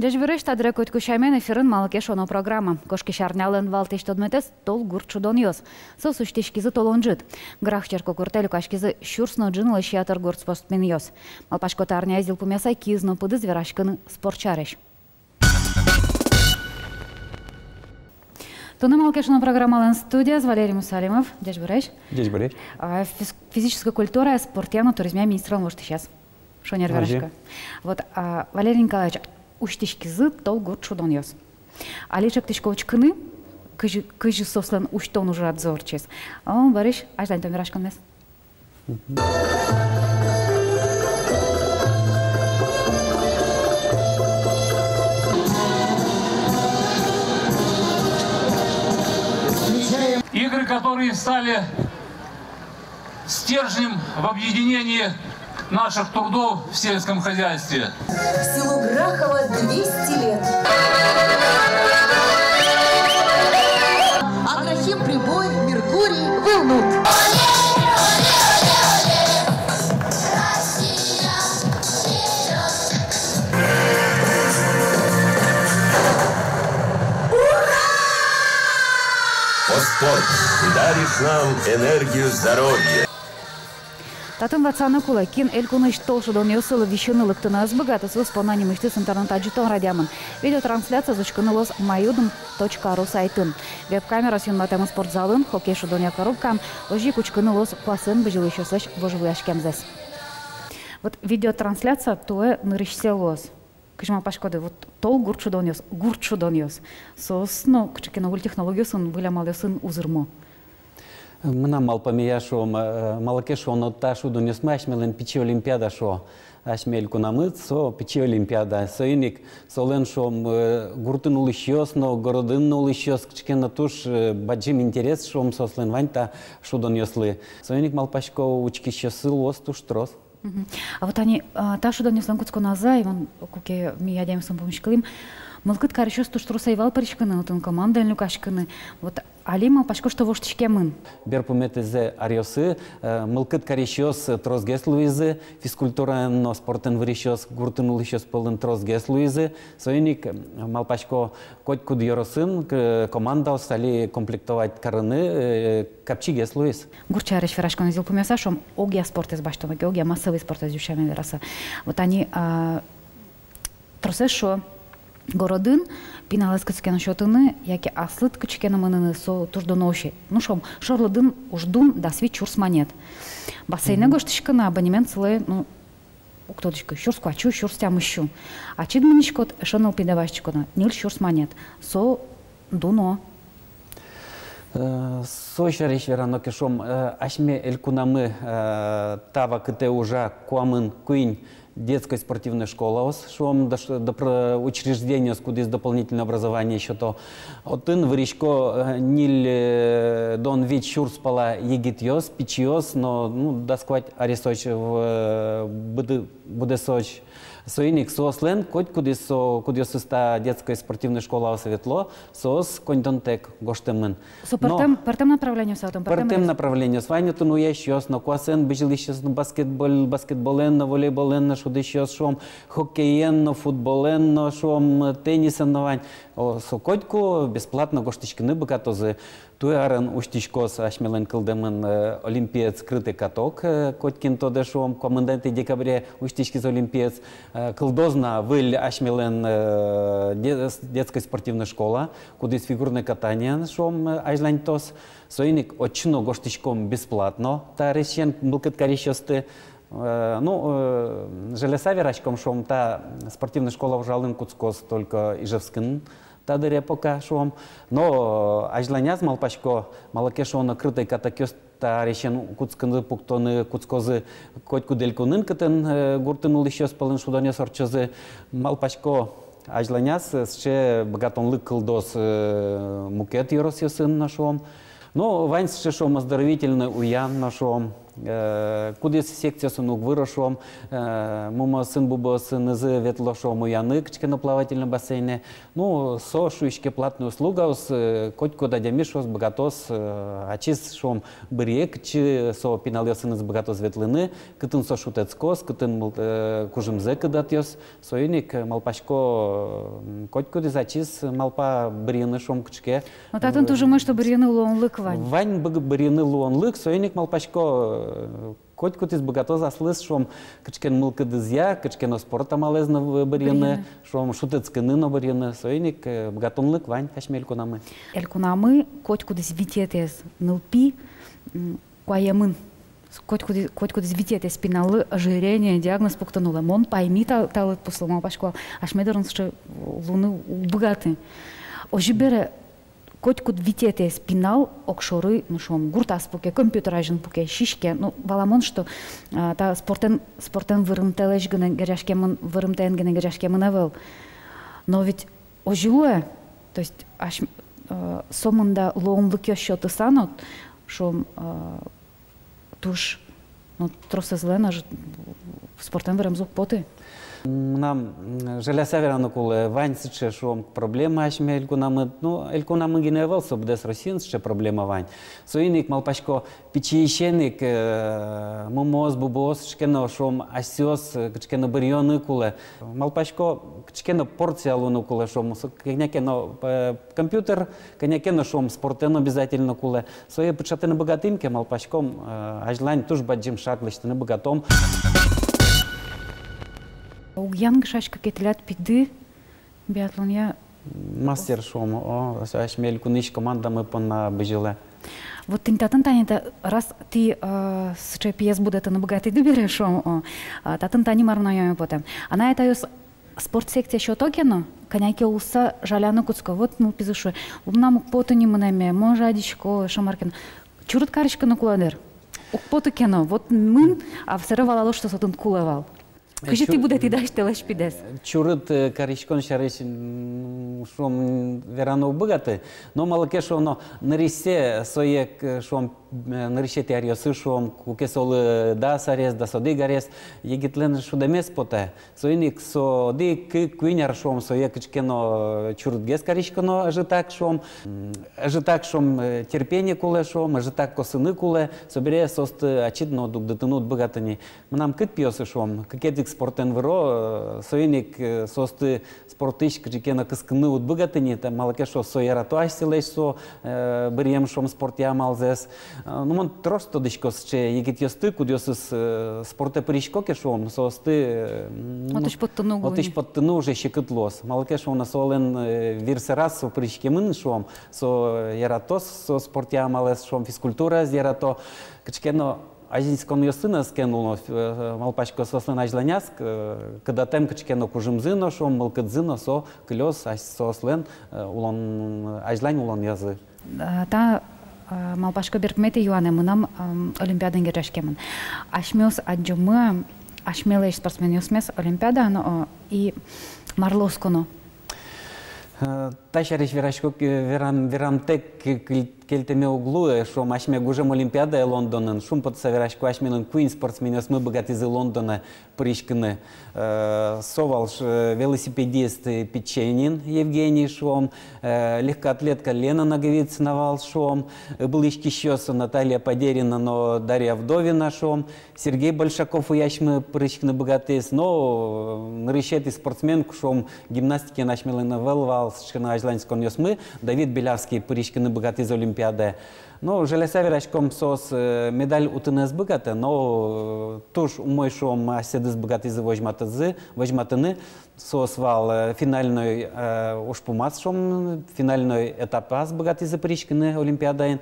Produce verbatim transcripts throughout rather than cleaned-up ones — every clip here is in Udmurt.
Ӟечбуресь, та дыре котьку сямен эфирын «Малы ке шуоно» программа. Кошкись арнялэн валтӥсь тодметэз — тол гурт шудонъёс. Соос усьтӥськизы толон ӝыт. Грах черкогуртэ люкаськизы сюрс но ӝыны лэся ятыр гурт спортсменъёс. Малпасько, та арняез йылпумъяса киыз но пыдыз вераськыны спорт сярысь. Туннэ «Малы ке шуоно» программалэн студияз Валерий Мусалимов. Ӟечбуресь. Ӟечбуресь. А, физ-, физической культурая, спортъя но туризмъя министрлэн воштӥсез. Шонер верасько. Вот, а, Валерий Николаевич, усьтӥськизы тол гурт шудонъёс. Али чектӥсько учкыны, кызьы, кызьы соослэн усьтон ужрадзы ортчиз. О, Борис, азьланьтом вераськонмес. Игры, которые стали стержнем в объединении наших трудов в сельском хозяйстве. Селу Грахово двести лет. Агрохим, Прибой, Меркурий, Вылнут. О, спорт, ты даришь нам энергию здоровья. Татын ватсаны кулэ, кин элькунысь тол шудонъёсылы висьыны лыктыны ӧз быгаты, соос понна нимысьтыз интернет адӟытон радъямын. Видеотрансляциез учкыны луоз «Моюдм точка ру» сайтын. Веб-камераос юнматэмын спортзалын, хоккей шудонъя коробкаын, озьы ик учкыны луоз куасэн бызьылӥсьёслэсь вожвылъяськемзэс. Вот видеотрансляция туэ нырысьсэ луоз. Кызьы малпаськоды, вот тол гурт шудонъёс, гурт шудонъёс, соос но кыӵе ке но выль технологиосын, выль амалъёсын узырмо? Мынам малпамея, шуом, э, малы ке шуоно, та шудонъёсмы асьмелэн пичи Олимпиада, шуо. Асьме элькунамы со пичи Олимпиада. Соин ик солэн, шуом, э, гуртын улӥсьёс но, городын но улӥсьёс, кыӵе ке но туж, э, бадӟым интерес, шуом, соослэн вань та шудонъёслы. Соин ик, малпасько, учкисьёссы луоз туж трос. Мгм. А вот али, а, та шудонъёслэн кутсконазы, и вон, куке ми адямиосын пумиськылӥм, мылкыд карисьёс туж трос ӧй вал пыриськыны, отын командаен люкаськыны. Вот али малпасько, что воштӥськемын. Берпуметӥзэ аръёсы, э, мылкыд карисьёс тросгес луизы, физкультураен но спортэн вырисьёс гуртын улӥсьёс пӧлын тросгес луизы. Соин ик, м, малпасько, котькуд ёросын, к-, командаос али комплектовать карыны, э, капчигес луиз. Гурт сярысь вераськонэз йылпумъяса, шуом, огъя спортэз басьтоно ке, огъя массовой спортэз, ӟуч сямен вераса. Вот али, а, тросэз шуо, городын пиналэз кытчы ке но сётыны яке аслыд кытчы ке но мыныны со туж дуно усе. Ну, шуом, шорлыдын уждун дас вить сюрс манет. Бассейнэ гожтӥськыны абонемент сылэ, ну, уг тодӥськы, сюрс куать сю, сюрс тямыс сю. Ачид мынӥськод, эшшо нылпидэ басьтӥськод но, ньыль сюрс манет. Со дуно. Э, со сярысь верано ке, шуом, э, асьме элькунамы, э, та вакытэ ужа куамын куинь детской спортивной школаос, шуом, дош-, допро-, учреждениос, кудӥз дополнительное образование сёто. Отын вырисько, э, ньыль, э, дон вить сюрс пала егитъёс, пичиос, но, ну, дас куать аресозь, э, быды-, быдэсозь. Соин ик соослэн котькудӥз со, кудъёсыз та детской спортивной школаосы ветло, соос коньдонтэк гожтэмын. Со пӧртэм, пӧртэм направлениос, отын пӧртэм. Пӧртэм направлениос. Вань отын уясьёс но, куасэн бызьылӥсьёс но, баскетбол-, баскетболэн но, волейболэн но шудӥсьёс, шуом, хоккеен но, футболэн но, шуом, теннисэн но вань. О, со котьку бесплатно гожтӥськыны быгатозы. Туэ арын усьтӥськоз асьмелэн кылдэмын, э, олимпиец «Крытый каток», э, котькин тодэ, шуом, куамынэтӥ декабре усьтӥськиз олимпиец, э, кылдоз на выль асьмелэн, э, де-, с-, детской спортивной школа, кудӥз фигурной катаниен, шуом, э, азьланьтоз. Соин ик отчы но гожтӥськом бесплатно та арысен мылкыд карисьёсты. Э, ну, э, жаляса вераськом, шуом, та спортивной школа ужалын кутскоз только Ижевскын та дыре пока, шуом. Но, э, азьланяз, малпасько, малы ке шуоно, «Крытый катокъёс» та арысен кутскыны пуктыны кутскозы котькуд элькунын, кытын, э, гуртын улӥсьёс пӧлын шудонъёс ортчозы. Малпасько, азьланяз, э, сыӵе быгатонлык кылдоз, э, мукет ёросъёсын но, шуом. Ну, вань сыӵе, шуом, оздоровительной уян но, шуом. Э, кудӥз секциосын уг выро, шуом, э, мумыосын, бубыосынызы ветло, шуом, уяны кыӵе ке но плавательной бассейне. Ну, со, шуиське, платной услугаос, э, котькуд адями, шуом, быгатоз, э, ачиз, шуом, быръе, кытчы со пиналъёсыныз быгатоз ветлыны, кытын со шутэтскоз, кытын мыл-, э, кужымзэ кыдатъёз. Соин ик, э, малпасько, м, котькудӥз ачиз малпа быръыны, шуом, кыӵе ке. Но татын туж умой, что быръыны луонлык вань. Вань бы-, быръыны луонлык, соин ик малпасько, э, котькудӥз быгатоз аслыз, шуом, кыӵе ке но мылкыдызъя, кыӵе ке но спорт амалэз но бы-, быръыны, быръыны, шуом, шутэтскыны но быръыны, соин ик, э, быгатонлык вань асьме элькунамы. Элькунамы котькудӥз витетӥез нылпи, м, куаемын. Котькуды-, котькудӥз витетӥез пиналлы ожирение диагноз пуктыны луэ. Мон пайми та-, та лыдпуслы, малпасько, асьме дорын сыӵе луыны уг быгаты. Озьы бере, котькуд витетӥез пинал огшоры, ну, шуом, гуртаз пуке, компьютер азьын пуке, сиське. Ну, валамон, что, а, та спортэн, спортэн вырымтэлэсь гинэ герӟаськемын, вырымтэен гинэ герӟаськемын ӧвӧл. Но ведь озьы луэ, то есть, ась-, э, сомында луонлыкъёс сётыса но, шуом, э, туж, ну, тросэзлэн ӧжыт спортэн выремзы уг поты. Мынам, м, жаляса вераны кулэ, вань сыӵе, шуом, проблема асьме элькунамы, ну, элькунамы гинэ ӧвӧл, со быдэс Россиын сыӵе проблема вань. Соин ик малпасько, пичиысен ик, э, мумыос, бубыос кыӵе ке но, шуом, асьсэос, э, кыӵе ке но быръёны кулэ. Малпасько, кыӵе ке но порция луыны кулэ, шуом, со кӧня ке но, э, компьютер, кӧня ке но, шуом, спортэн обязательно кулэ. Сое пыӵатыны быгатӥм ке, малпаськом, э, азьлань туж бадӟым шаг лэсьтыны быгатом. Уг янгышаськы ке тӥляд пиды биатлонъя. Мастер, шуом, о, ас-, асьме элькунысь командамы понна бызьылэ. Вот тӥни татын тани та, раз тӥ, э, сыӵе пиез будэтыны быгатӥды бере, шуом, о, а, татын тани мар но юаме потэ. Анай-атайёс спорт секция сёто ке но, кӧня ке улыса жаляны кутско. Вот нылпизы шуэ: «Мынам уг поты ни мынэме, мон жадисько», шуом, мар ке но. Чурыт кариськыны кулэ дыр. Уг поты ке но, вот мын, а сэре валало, что со тыныд кулэ вал. Кызьы тӥ будэтӥды асьтэлэсь пидэс? Чурыт, э, кариськон сярысь, м, шуом, вераны уг быгаты. Но малы ке шуоно, нырысьсэ сое, э, шуом, э, нырысетӥ аръёсы, шуом, куке солы дас арес, дас одӥг арес, егитлэн шудэмез потэ. Соин ик со одӥг, кык, куинь ар, шуом, сое кыӵе ке но, э, чурытгес кариськоно ӧжытак, шуом, м, ӧжытак, шуом, э, терпение кулэ, шуом, ӧжытак косыны кулэ, собере соосты ачид но дугдытыны уд быгаты ни. Мынам кык пиосы, шуом, кыкетӥез ик спортэн выро, э, соин ик, э, соосты спортысь кыӵе ке но кыскыны уд быгаты ни, та, малы ке шуоно, со ярато асьсэлэсь со, э, быръем, шуом, спортъя амалзэс. Э, ну, мон трос тодӥсько сыӵе егитъёсты, кудъёсыз, э, спортэ пырисько ке, шуом, соосты, э, ну, отысь поттыны уг луы ни. Отысь поттыны уже секыт луоз. Малы ке шуоно, солэн, э, вирсэраз со пыриськемын, шуом, со яратоз со спортъя амалэз, шуом, физкультураез ярато. Кыӵе ке но азинсконъёсты но ӧз ке но луоно, э, малпасько, соослэн азьланяз, э, кыдатэм кыӵе ке но кужымзы но, шуом, мылкыдзы но со кылёз ась-, соослэн, э, улон, азьлань улонъёсазы. А, та, а, малпасько, берпуметӥ юанэ мынам, ам, олимпиадаен герӟаськемын. Асьмеос адӟомы асьмелэсь спортсменъёсмес Олимпиадаын, о, и марлы осконо? Э, та сярысь верасько ке, веран-, верантэк ке-, кыль-, кельтэме уг луы, э, шуом, асьме гужем Олимпиадае Лондонын, шумпотыса верасько, асьмелэн куинь спортсменъёсмы быгатӥзы Лондонэ пыриськыны. Э, со вал, ш-, э, велосипедист, э, Печенин Евгений, шуом, э, легкоатлетка Лена Ноговицына вал, шуом, э, ыбылӥськисьёс Наталья Подерина но Дарья Вдовина, шуом, Сергей Большаков уясьмы пыриськыны быгатӥз, но, э, нырысетӥ спортсмен, шуом, гимнастикаен асьмелэн ӧвӧл вал сыӵе но азьланьсконъёсмы, Давид Белявский пыриськыны быгатӥз Олимпиадае. Но жаляса вераськом, соос, э, медаль утыны ӧз быгатэ, но, э, туж умой, шуом, асьсэдыз быгатӥзы возьматыны, возьматыны. Соос вал, э, финальной, э, ужпумаз, шуом, финальной этапаз быгатӥзы пыриськыны Олимпиадаын.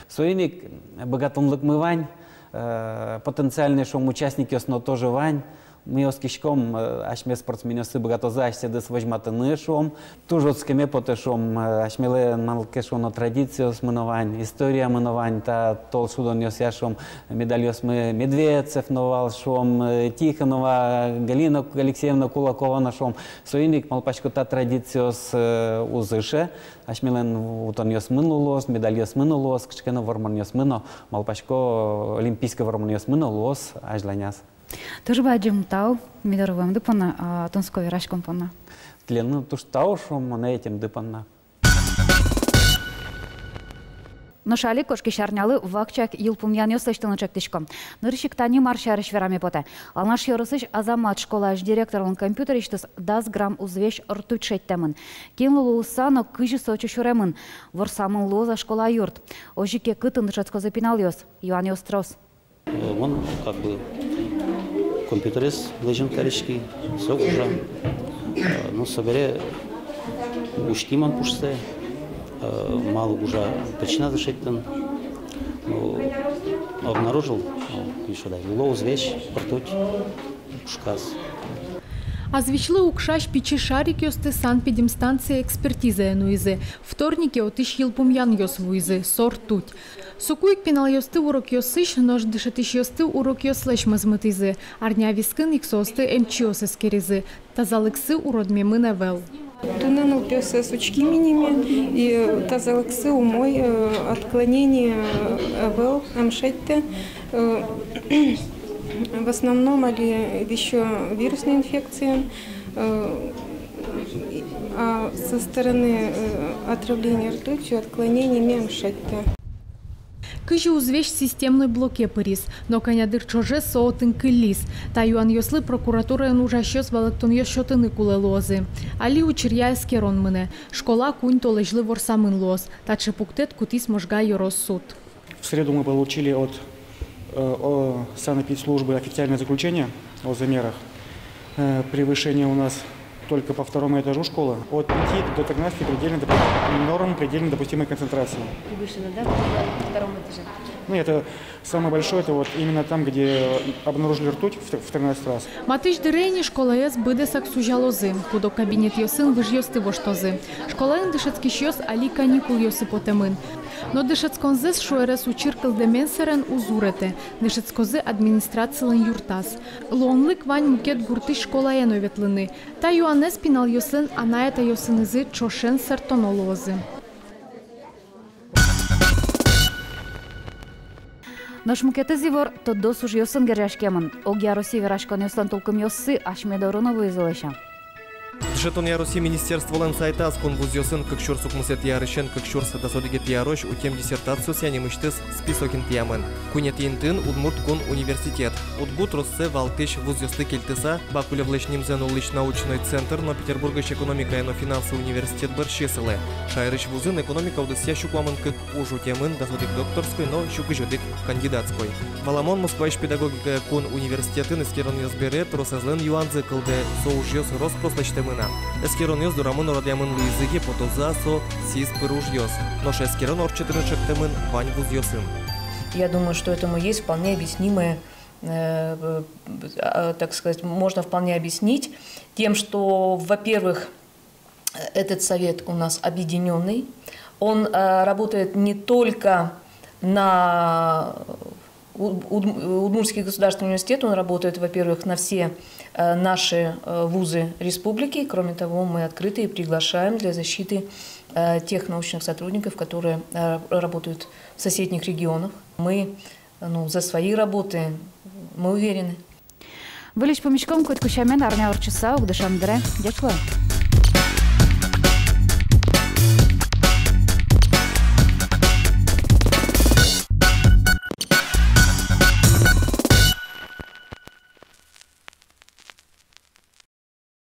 Соин ик быгатонлыкмы вань, э, потенциальной, шуом, участникъёс но тоже вань. Ми оскиськом, э, асьме спортсменъёссы быгатозы асьсэдыз возьматыны, шуом. Туж оскеме потэ, шуом, э, асьмелэн, малы ке шуоно, традициосмы но вань, историямы но вань, та толшудонъёсъя, шуом, медальёсмы Медведцев но вал, шуом, э, Тихонова, Галина Алексеевна Кулакова но, шуом. Соин ик, малпасько, та традициос, э, уз ыше, асьмелэн вутонъёсмы но луоз, медальёсмы но луоз, кыӵе ке но вормонъёсмы но, малпасько, олимпийской вормонъёсмы но луоз азьланяз. Туж бадӟым тау ми доры вуэмды понна, а, тунсыко вераськон понна. Тӥленлы но туж тау, шуом, монэ ӧтемды понна. Нош али кошкись арнялы вакчияк йылпумъянъёс лэсьтыны чектӥсько. Нырысь ик тани мар сярысь вераме потэ. Алнаш ёросысь Азамат школаысь директорлэн компьютерысьтыз дас грамм узвесь ртуть шедьтэмын. Кинлы луыса но кызьы со отчы сюремын? Ворсамын луоз-а школа юрт? Озьы ке, кытын дышетскозы пиналъёс? Юанъёс трос. Э, мон как бы компьютерез лэзьыны кариськи, со гужа. Э, ну, собере усьтӥ мон пушсэ, э, малы гужа, причиназэ шедьтыны. Ну, обнаружил, ну, ещё да, уло узвесь ртуть пушказ. Азвесьлы укшась пичи шарикъёсты санэпидемстанцие экспертизае нуизы. Вторнике отысь йылпумъянъёс вуизы, со ртуть. Соку ик пиналъёсты урокъёсысь, нош дышетӥсьёсты урокъёслэсь мозмытӥзы. Арня вискын ик соосты эмчиос эскеризы. Тазалыксы уродмемын ӧвӧл. Туннэ нылпиосыз учки минимум, и тазалыксы умой, э, отклонение, э, ӧвӧл, ӧм шедьтэ, э, в основном али висё вирусной инфекциен, э, а со стороны, э, отравления ртутью отклонение ӧм шедьтэ. Кызьы узвесь системной блоке пыриз, но кӧня дыр ӵоже со отын кыллиз? Та юанъёслы прокуратураын ужасьёс валэктонъёс сётыны кулэ луозы. Али учыръя эскерон мынэ. Школа куинь толэзьлы ворсамын луоз. Таӵе пуктэт кутӥз Можга ёрос суд. В среду мы получили от, э, о, санэпидслужбы официальное заключение о замерах. Э, превышение у нас только по второму этажу школы. От пяти до тринадцати предельно допу-, норм предельно допустимой концентрации. Превышено, да, по второму этажу? Ну, это самое большое, это вот именно там, где обнаружили ртуть в тр-, в тринадцать раз. Матысь дыре ини школаез быдэсак сузялозы, куд-ог кабинетъёсын выжъёсты воштозы. Школаын дышетскисьёс али каникулъёсы потэмын. Но дышетсконзэс шуэрес учыр кылдэмен сэрен уз уретэ, дышетскозы администрацилэн юртаз. Луонлык вань мукет гуртысь школае но ветлыны. Та юанэз пиналъёслэн анай-атайёсынызы ӵошен сэрттоно луозы. Нош мукетыз ивор тодос ужъёсын герӟаськемын. Огъя Россия вераськонъёслэн тулкымъёссы асьме доры но вуизы, лэся. Дышетонъя Россия министерстволэн сайтаз кун вузъёсын кык сюрс укмысэтӥ арысен кык сюрс дас одӥгетӥ арозь утем диссертациосъя нимысьтыз список интыямын. Куинетӥ интыын Удмурт кун университет. УдГУ троссэ валтӥсь вузъёсты кельтыса, Бакулевлэсь нимзэ нуллӥсь научной центр но Петербургысь экономикая но финансовой университет бӧрсьы сылэ. Шаерысь вузын экономика удысъя сю куамын кык уж утемын, дас одӥг докторской но сю кызь одӥг кандидатской. Валамон, Москваысь педагогикая кун университетын эскеронъёс бере тросэзлэн юанзы кылдэ: со ужъёс рос-прос лэсьтэмын-а? Эскеронъёс дорамы но радъямын луизы ке, потозы-а со сӥз пыр ужъёс? Нош эскерон ортчытыны чектэмын вань вузъёсын. Я думаю, что этому есть вполне объяснимое, э, э, а, так сказать, можно вполне объяснить тем, что, во-первых, этот совет у нас объединённый. Он, э, работает не только на Уд-, Уд-, Удмуртский государственный университет, он работает, во-первых, на все, э, наши, э, вузы республики. Кроме того, мы открыты и приглашаем для защиты, э, тех научных сотрудников, которые, э, работают в соседних регионах. Мы, ну, за свои работы, мы уверены. Выльысь пумиськом котьку сямен арня ортчыса, ук дышем дыре. Ӟеч луэ.